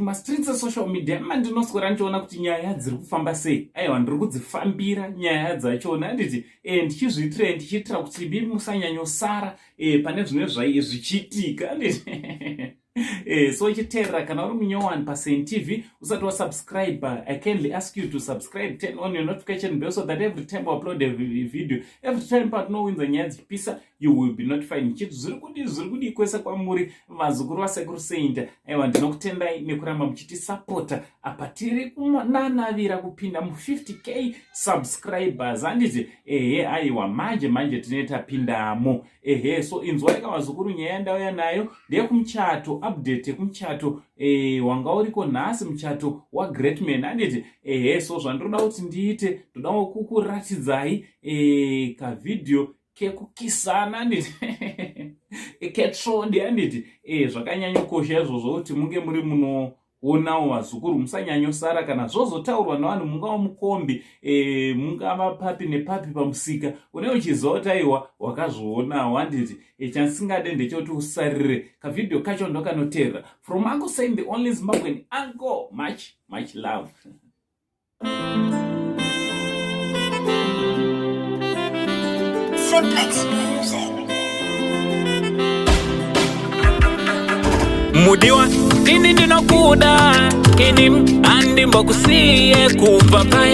Mumastreets esocial media mandinoswera ndichiona kuti nyaya dziri kufamba sei. Aiwa, ndiri kudzifambira nyaya dzachona, handiti? Ndichizviitira, ndichiitira kuti bi musanyanyosara pane zvine zvichiitika, handiti? So chiteerera, kana uri munyowani paSaint TV, usati wasubscribe, I kindly ask you to subscribe, turn on your notification bell so that every time we upload a video, every time patinowinza nyaya dzichipisa, you will be notified. Ndichiti zviri kudii, zviri kudii kwese kwamuri, vazukuru vaSekuru Saint? Aiwa, ndinokutendai nekuramba muchitisapota. Apa tiri kunanavira kupinda mu50K subscribers, handiti? Ehe, aiwa, manje manje tinee tapindamo. Ehe, so inzwai kavazukuru, nyaya yandauya nayo ndeyekumuchato, update yekumuchato wanga uriko nhasi, muchato waGreatman, handiti? Ehe, so zvandiroda kuti ndiite, ndodawo kukuratidzai kavhidhiyo kekukisana, handiti, ketsvodi, handiti? Zvakanyanyokosha izvozvo kuti munge muri munoonawo, vazukuru, musanyanyosara kana zvozotaurwa navanhu, mungava mukombi, mungava papi nepapi pamusika, une uchiziva kuti aiwa, wakazvionawo, handiti? Chandisingade ndechekuti usarire. Kavhidhiyo kacho ndokanoteerera. From Uncle Saint, the only Zimbabwean uncle, much much love. Simplex Music. Mudiwa, ini ndinokuda, ini handimbokusiye kubva paya.